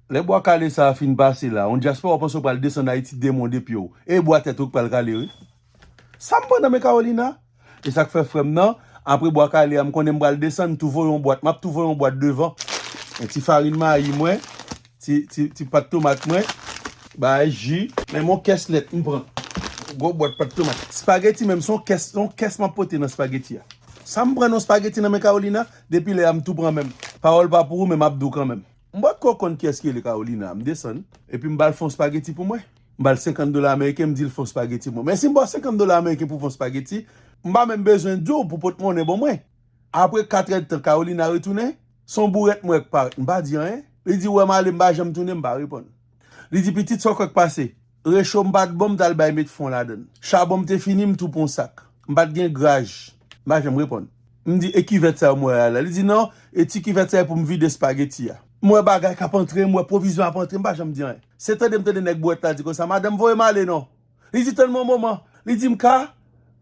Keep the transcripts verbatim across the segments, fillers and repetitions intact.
Lè bwa kale sa a fin pase la, yon dyaspora w panse w pral desann Ayiti de men w de pye w. E bwa tèt ou k pral kale, wi. Sa m pran nan men Carolina? E sa k fè frè m nan, apre bwa kale a, m konnen m pral desann, m tou voye yon bwat, m ap tou voye yon bwat devan. Men ti farin mayi mwen, ti, ti, ti pat tomat mwen, bay ji, men yon kès nèt m pran. Gwo bwat pat tomat. Spageti menm, se yon kès, yon kès m ap pote nan spageti a. Sa m pran nan spageti nan men Carolina, depi lè a m tou pran menm. Pawòl pa pou ou, men m ap di w kanmenm. M pa t ko konn kiyès ki rele Carolina, m desann, epi m ba l fè yon spageti pou mwen. M ba l senkant dola ameriken, m di l fè yon spageti pou mwen. Men si m ba w senkant dola ameriken pou fè yon spageti, m pa menm bezwen di w pou pot monnen ban mwen. Apre kat èdtan, Carolina retounen, se yon bourèt m wè k parèt, m pa di anyen. Li di, "Wè m ale, m pa janm tounen," m pa reponn. Li di, "Pitit, sa w kwè k pase?" Recho m pa t bon, m t al bay met fon ladan l. Chabon m te fini, m tou pran yon sak. M pa t gen graj. M pa janm reponn. M di, "E kivèt sa yo m wè a la?" Li di, "Non, e ti kivèt sa e pou m vide espageti a." M wè bagay k ap antre, m wè pwovizyon ap antre, m pa janm di anyen. Se tande m tande nèg bwèt la di konsa, "Madanm, voye m ale non." Li di, "Tann m yon moman." Li di m, "Ka,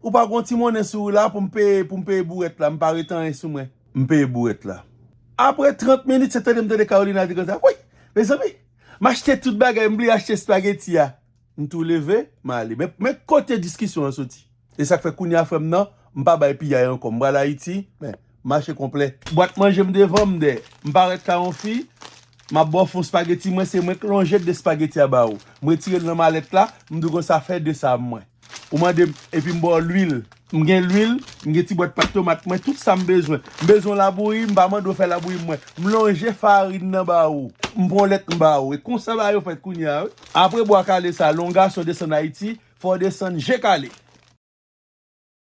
ou pa gon ti monnen sou ou la pou m peye, pou m peye bourèt la, m pa ret anyen sou mwen." M peye bourèt la. Apre trant minit, se tande m tande Carolina di konsa, "Wi, mezanmi, m achte tout bagay, m bliye achte espageti a." M tou leve, m ale. Men, men kote diskisyon an soti. E sa k fè kounye a, frè m nan, m pa bay piyay ankò. M pral Ayiti, men, mache konplè. Bwat manje m devan m dèyè. M parèt ka yon fi, m ap ba w fon spageti mwen, se mwen k lonje de spageti a ba ou. M retire l nan malèt la, m di w konsa fè de sa mwen. Ou mande m, epi m ba w lwil. M gen lwil, m gen ti bwat pat tomat mwen, tout sa m bezwen. M bezwen labouyi, m pa mande w fè labouyi mwen. M lonje farin nan ba ou. M pran lèt m ba ou. E konsa bagay yo fèt kounye a, wi. Apre bwa kale sa, lè yon gason desann Ayiti, fò w desann je kale.